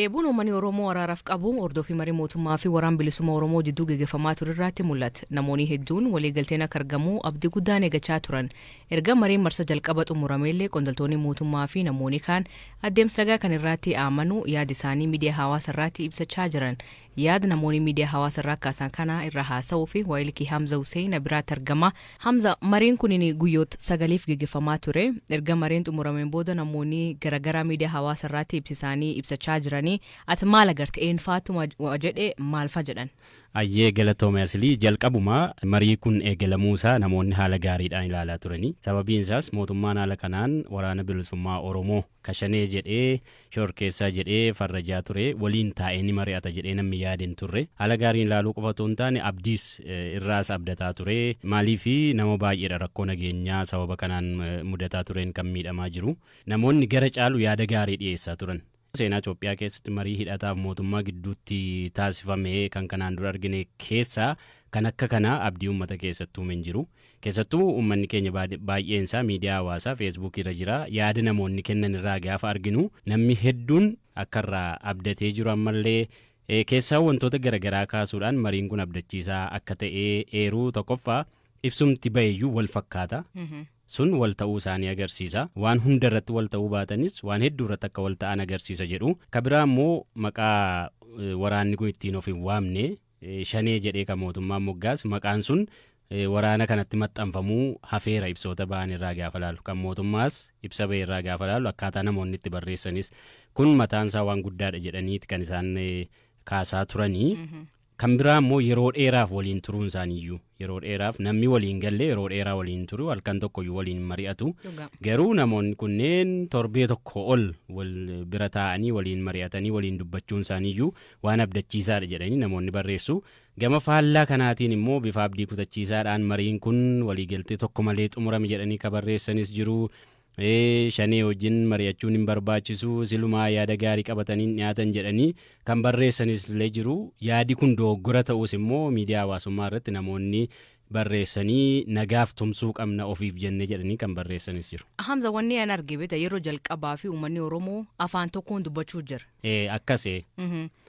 Dheebuun uummanni Oromoo araaraaf qabu hordofii marii mootummaa fi waraan bilisummaa Oromoo jidduu gaggeeffamaa ture irratti mul'ata. Namoonni hedduun waliigalteen akka argamu abdii guddaan eeggachaa turan. Erga mariin marsa jalqaba xumurameellee, qondaaltonni mootummaa fi namoonni kaan adeemsa nagaa kan irratti amanu yaada isaanii miidiyaa hawaasaa irratti ibsachaa jiran. Yaada namoonni miidiyaa hawaasaa irraa kaasan kana irra haasa'uu fi waayilkii Hamza Hussein biraatti argama. Hamza, mariin kun guyyoota 9f gaggeeffamaa ture. Erga mariin xumurameen booda namoonni garaagaraa miidiyaa hawaasaa irratti ibsisaanii ibsachaa jiranii. Ati maal agarte? Eenfaatu jedhe? Maal fa jedhan? Ayyee, galatoome aslii. Jalqabumaa marii kun eegalamuusaa namoonni haala gaariidhaan ilaalaa turanii. Sababiin isaas mootummaan haala kanaan waraana bilisummaa Oromoo kashanee jedhee, shorkeessaa jedhee farrajaa ture waliin taa'ee ni mari'ata jedhee namni yaade hin turre. Haala gaariin ilaaluu qofa otoo hin taane, abdiis irraas abdataa ture. Maaliifi nama baay'eedha rakkoo nageenyaa sababa kanaan mudataa tureen kan miidhamaa jiru. Namoonni gara caalu yaada gaarii dhiyeessaa turan. Seenaa Itoophiyaa keessatti marii hidhataaf mootummaa gidduutti taasifame kan kanaan dura argine keessaa kan akka kanaa abdii uummata keessattuu hin jiru. Keessattuu uummanni keenya baay'een isaa miidiyaa hawaasaa Feesbuukii irra jira. Yaada namoonni kennan irraa gaafa arginu, namni hedduun akka irraa abdatee jiru, ammallee keessaa wantoota garaagaraa kaasuudhaan mariin kun abdachiisaa akka ta'e eeruu. Tokkoffaa, ibsumti baheyyuu wal fakkaata. Sun wal ta'uu isaanii agarsiisa. Waan hunda irratti wal ta'uu baatanis, waan hedduu irratti akka wal ta'an agarsiisa jedhu. Ka biraa immoo maqaa waraanni kun ittiin of hin waamne, shanee jedhee kan mootummaan moggaas, maqaan sun waraana kanatti maxxanfamuu hafeera. Ibsoota ba'an irraa gaafa laalu, kan mootummaas ibsa ba'e irraa gaafa laalu, akkaataa namoonni itti barreessanis, kun mataan isaa waan guddaadha jedhaniiti kan isaan kaasaa turanii. Kan biraa immoo yeroo dheeraaf waliin turuun isaaniiyyuu, yeroo dheeraaf namni waliin galle yeroo dheeraa waliin turu, halkan tokkoyyuu waliin mari'atu. Garuu namoonni kunneen torbee tokko ol wal bira taa'anii, waliin mari'atanii, waliin dubbachuun isaaniiyyuu waan abdachiisaadha jedhanii namoonni barreessu. Gama faallaa kanaatiin immoo bifa abdii kutachiisaadhaan mariin kun waliigaltee tokko malee xumurame jedhanii ka barreessanis jiru. Shanee wajjin mari'achuun hin barbaachisu, silumaa yaada gaarii qabatanii hin dhiyaatan jedhanii kan barreessanis illee jiru. Yaadi kun dogoggora ta'us immoo miidiyaa hawaasummaa irratti namoonni barreessanii nagaaf tumsuu qabna ofiif jennee jedhanii kan barreessanis jiru. Hamza, wanni an arge beekta, yeroo jalqabaa fi uummanni Oromoo afaan tokkoon dubbachuu jira. Akkasee.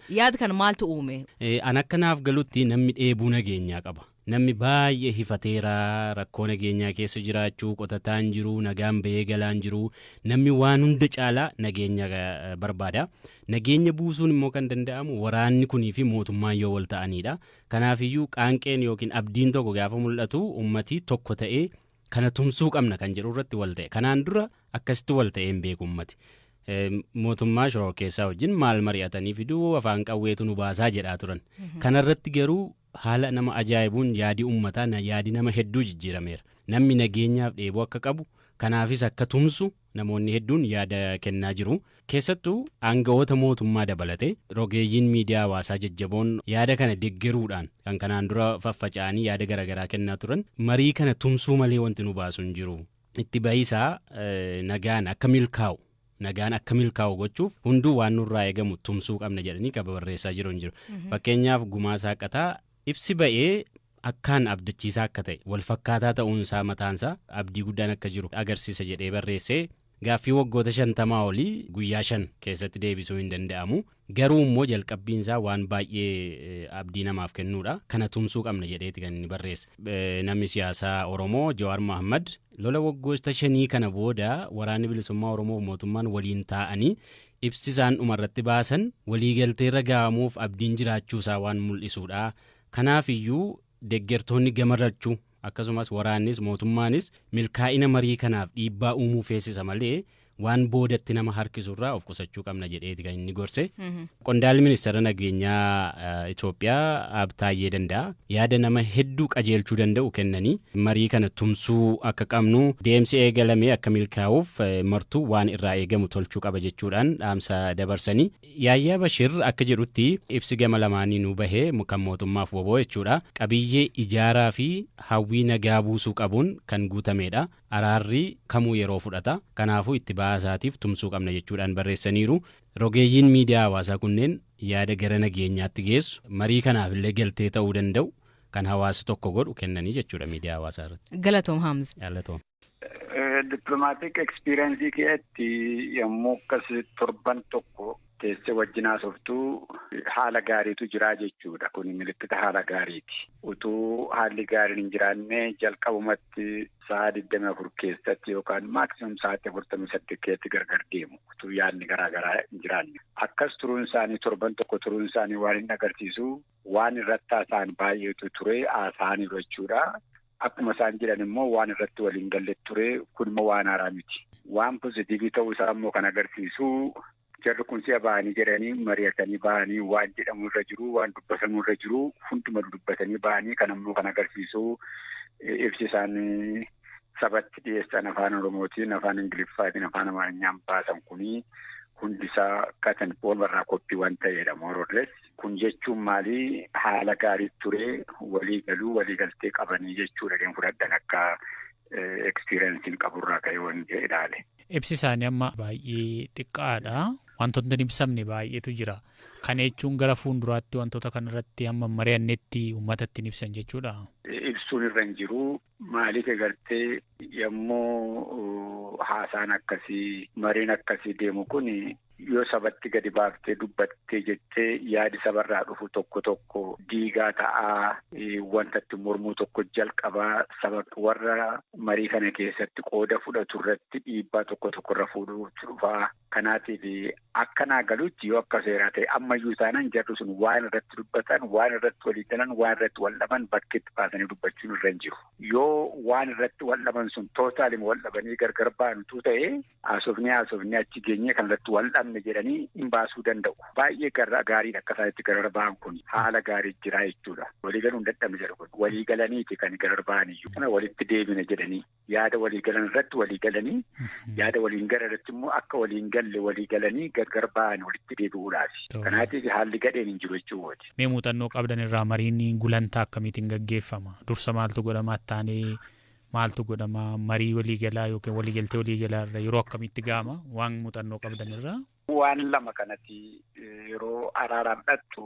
Yaada kana maaltu uume? An akka naaf galutti namni dheebuu nageenyaa qaba. Namni baay'ee hifateera rakkoo nageenyaa keessa jiraachuu, qotataan jiru, nagaan bahee galaan jiru, namni waan hunda caalaa nageenya barbaada. Nageenya buusuun immoo kan danda'amu waraanni kunii fi mootummaan yoo wal ta'anidha. Kanaafiyyuu qaanqeen yookiin abdiin tokko gaafa mul'atu, ummati tokko ta'ee kana tumsuu qabna kan jedhu irratti wal ta'e. Kanaan dura akkasitti wal ta'ee hin beeku ummati. Mootummaa shororkeessaa wajjin maal mari'atanii fiduu, afaan qawweetu nu baasaa jedhaa turan. Kanarratti garuu haala nama ajaa'ibuun yaadi uummataa, yaadi nama hedduu jijjiirameera. Namni nageenyaaf dheebuu akka qabu, kanaafis akka tumsu namoonni hedduun yaada kennaa jiru. Keessattuu aanga'oota mootummaa dabalatee rogeeyyiin miidiyaa hawaasaa jajjaboon yaada kana deggeruudhaan kan kanaan dura faffaca'anii yaada garaagaraa kennaa turan, marii kana tumsuu malee wanti nu baasu hin jiru. Itti bahisaa nagaan akka milkaa'u, nagaan akka milkaa'u gochuuf hunduu waan nurraa eegamu tumsuu qabna jedhanii qaba barreessaa jiru hin jiru. Fakkeenyaaf, Gumaa Saaqataa ibsi ba'ee akkaan abdachiisaa akka ta'e, wal fakkaataa ta'uunsaa mataansaa abdii guddaan akka jiru agarsiisa jedhee barreessee. Gaaffii waggoota 50 olii guyyaa 5 keessatti deebisuu hin danda'amu. Garuu immoo jalqabbiinsaa waan baay'ee abdii namaaf kennuudha. Kana tumsuu qabna jedheeti kan inni barreesse. Namni siyaasaa Oromoo Jawaar Mohammad, lola waggoota 5 kana booda waraanni bilisummaa Oromoo fi mootummaan waliin taa'anii ibsi isaan dhumarratti baasan waliigalteerra ga'amuuf abdiin jiraachuusaa waan mul'isuudha. Kanaaf iyyuu deeggartoonni gama lachuu, akkasumas waraannis mootummaanis, milkaa'ina marii kanaaf dhiibbaa uumuu feesisa malee waan boodatti nama harkisurraa of qusachuu qabna jedheeti kan inni gorse. Qondaalli ministeera nageenyaa Itoophiyaa Abtaayyee Danda'a yaada nama hedduu qajeelchuu danda'u kennanii, marii kana tumsuu akka qabnu, deemsi eegalame akka milkaa'uuf martuu waan irraa eegamu tolchuu qaba jechuudhaan dhaamsa dabarsanii. Yaayyaa Bashir akka jedhutti, ibsi gama lamaaniinuu bahee, kan mootummaaf WBO jechuudha, qabiyyee ijaaraa fi hawwii nagaa buusuu qabuun kan guutamedha. Araarri kamuu yeroo fudhata. Kanaafuu itti ba'aa isaatiif tumsuu qabna jechuudhaan barreessaniiru. Rogeeyyiin miidiyaa hawaasaa kunneen yaada gara nageenyaatti geessu, marii kanaaf illee galtee ta'uu danda'u, kan hawaasa tokko godhu kennanii jechuudha miidiyaa hawaasaa irratti. Galatoom, Hamza. Galatoom. Diplomatic experience keessatti yommuu akkas torban tokko Teessee wajjin haasoftuu haala gaariitu jiraa jechuudha. Kun milikkita haala gaariiti. Utuu haalli gaariin hin jiraanne jalqabumatti sa'a 24 keessatti yookaan maximum sa'aatii 48 keessatti gargar deemu. Utuu yaadni garaa garaa hin jiraanne. Akkas turuun isaanii, torban tokko turuun isaanii waan hin agarsiisu, waan irratti haasa'an baay'eetu ture, haasa'aniiru jechuudha. Akkuma isaan jedhan immoo waan irratti waliin galle ture. Kun immoo waan haaraa miti. Waan positive ta'uu isaa immoo kan agarsiisu, jarri kun si'a ba'anii jedhanii mari'atanii ba'anii, waan jedhamu irra jiru, waan dubbatamu irra jiru hunduma dubbatanii ba'anii. Kan ammoo kan agarsiisu ibsi isaan sabatti dhiyeessan afaan Oromootiin, afaan Ingiliffaatiin, afaan Amaarinyaan baasan kunii hundisaa katan walirraa copy waan ta'edha more or less. Kun jechuun maalii? Haala gaarii ture, walii galuu, walii galtee qabanii jechuudha. Kan fudhadhan akka experienceiin qaburraa ka'ee waan ilaale. Ibsi isaanii amma baay'ee xiqqaadha. Wantoonni hin ibsamne baay'eetu jira. Kana jechuun gara fuulduraatti wantoota kanarratti hamma mari'annetti uummatatti hin ibsan jechuudha. Ibsuun irra hin jiru. Maaliif agartee, yommuu haasaan akkasii, mariin akkasii deemu kun, yoo sabatti gadi baaftee dubbattee jettee yaadi sabarraa dhufu tokko tokko diigaa ta'aa, wanta itti mormuu tokko jalqabaa, saba warra marii kana keessatti qooda fudhatu irratti dhiibbaa tokko tokko irra fuudhuutu dhufaa. Kanaatiif akka naa galutti, yoo akka seeraa ta'e, ammayyuu taanaan jarri sun waan irratti dubbatan, waan irratti walii galan, waan irratti wal dhaban bakkeetti baasanii dubbachuun irra hin jiru. Yoo waan irratti wal dhaban sun totally wal dhabanii gargar baanutu ta'e, haasofnee haasofnee achi geenyee kan irratti wal dhabne jedhanii hin baasuu danda'u. Baay'ee garra gaariidha akka isaanitti gargar ba'an kun, haala gaarii jira jechuudha. Walii galuu hin dadhabne jedhu kun, walii galaniiti kan gargar ba'an iyyuu. Kana walitti deebina jedhanii yaada walii galan irratti walii galanii, yaada waliin gara irratti immoo akka waliin galle walii galanii gargar ba'an walitti deebi'uudhaafi. Kanaatiif haalli gadheen hin jiru jechuudha. Mee muuxannoo qabdan irraa mariin gulantaa akkamiitiin gaggeeffama? Dursa maaltu godhama? Taanee maaltu godhama? Marii waliigalaa yookiin waliigaltee waliigalaa irra yeroo akkamitti ga'ama? Waan muuxannoo qabdan irraa. Waan lama kanatti yeroo araaraaf dhattu,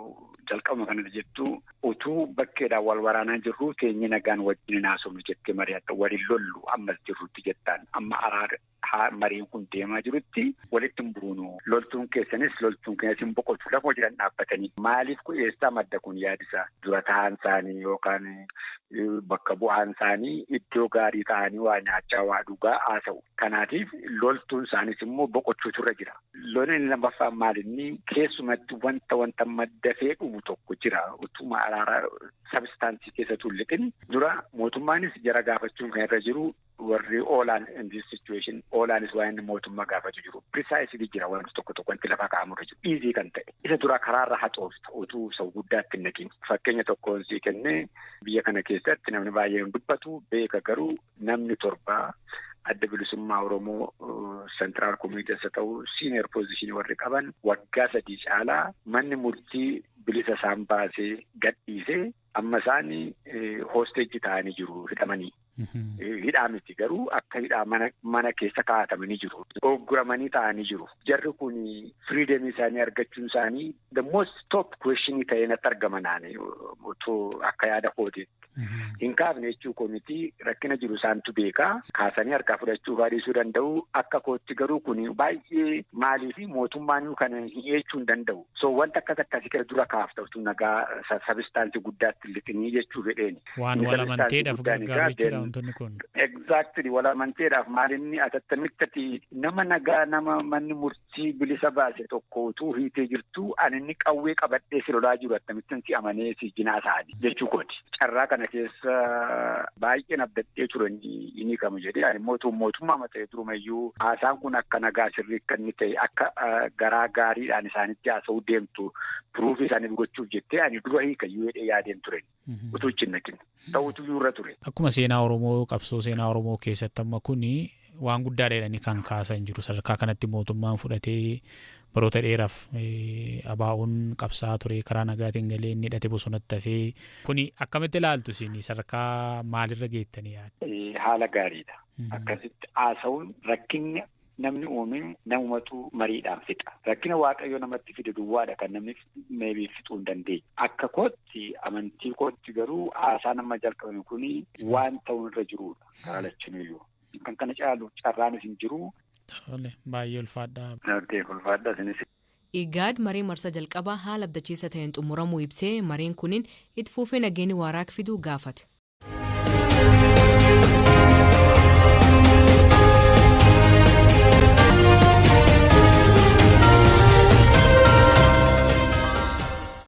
jalqabuma kanatti jettu, utuu bakkeedhaan wal waraanaa jirru teenye nagaan wajjin haasofnu jettee mari'atta. Waliin lollu ammas jirrutti jettaan, amma araara mariin kun deemaa jirutti walitti hin buunu, loltuun keessanis loltuun keenyas hin boqotu lafoo jiran dhaabbatanii. Maaliif kun eessaa madda kun? Yaadisa dura ta'an isaanii yookaan bakka bu'aan isaanii iddoo gaarii ta'anii waa nyaachaa, waa dhugaa haasa'u. Kanaatiif loltuun isaanis immoo boqochuutu irra jira. Lolli inni lammaffaan maalinni? Keessumatti wanta maddafee dhumu tokko jira. Utuma araara substance keessatti hin lixin dura mootummaanis jara gaafachuun kan irra jiru, warri oolaan in this situation oolaanis waan inni mootummaa gaafatu jiru. Precisely jira, wanti tokko tokko wanti lafaa kaa'amu irra jiru. Easy kan ta'e. Isa dura karaarra haxoofta utuu isa guddaatti hin naqin. Fakkeenya tokkoon sii kennee, biyya kana keessatti namni baay'een dubbatu beeka, garuu namni 7 Adda Bilisummaa Oromoo Central Committees haa ta'u, senior position warri qaban, waggaa 3 caalaa manni murtii bilisa isaan baasee gadhiisee, amma isaan hostage ta'anii jiru hidhamanii. Hidhaa miti garuu, akka hidhaa mana keessa kaa'atamanii jiru. Ogguramanii ta'anii jiru. Jarri kun freedom isaanii argachuun isaanii the most top question ta'ee natti argama naani otoo akka yaada kootiitti. Hin kaafne jechuu koo miti, rakkina jiru isaantu beekaa, kaasanii harkaa fudhachuu baadhiisuu danda'u. Akka kootti garuu kun baay'ee, maalii fi mootummaan kana hi'eechuu hin danda'u. So wanta akkas akkasii kana dura kaafta utuu nagaa substance guddaatti lixinii jechuu fedheeni. Waan wal amanteedhaaf gargaaru jechuudha wantoonni kun. Exactly, wal amanteedhaaf. Maalinni atattamitti nama nagaa, nama manni murtii bilisa baase tokko utuu hiitee jirtu, ani inni qawwee qabadhee si lolaa jiru akkamittiin si amanee si jinaa ta'ani jechuu kooti. Carraa kana keessa baay'een abdattee turan inni kamu jedhee, ani mootummaa ta'e durumayyuu haasaan kun akka nagaa sirrii akka inni ta'e, akka garaa gaariidhaan isaanitti haasa'uu deemtu proof isaaniif gochuuf jettee, ani dura hiikayyuu jedhee yaadeen ture. Utuu ichi hin naqin. Ta'utu irra ture. Akkuma seenaa Oromoo, qabsoo seenaa Oromoo keessatti amma kuni waan guddaa dheeranii kan kaasan jiru. Sadarkaa kanatti mootummaan fudhatee, baroota dheeraaf abaa'uun qabsaa ture, karaa nagaatiin galee, inni hidhate bosonatti hafee, kuni akkamitti ilaaltu isin? Sadarkaa maalirra geettanii yaaddu? Haala gaariidha. Akkasitti haasa'uun, rakkinni namni uume namumatu mariidhaan fixa. Rakkina Waaqayyo namatti fide duwwaadha kan namni maybe fixuu hin dandeenye. Akka kootti, amantii kootti garuu, haasaan amma jalqabame kuni waan ta'uun irra jirudha. Karaa lachanuyyuu. Kan kana caalu carraanis hin jiru. Tole, baay'ee ulfaadhaa. Ulfaadhaa isinis. IGAD marii marsa jalqabaa haala abdachiisa ta'een xumuramuu ibsee, mariin kunin itti fufee nageenyi waaraa fiduu gaafate.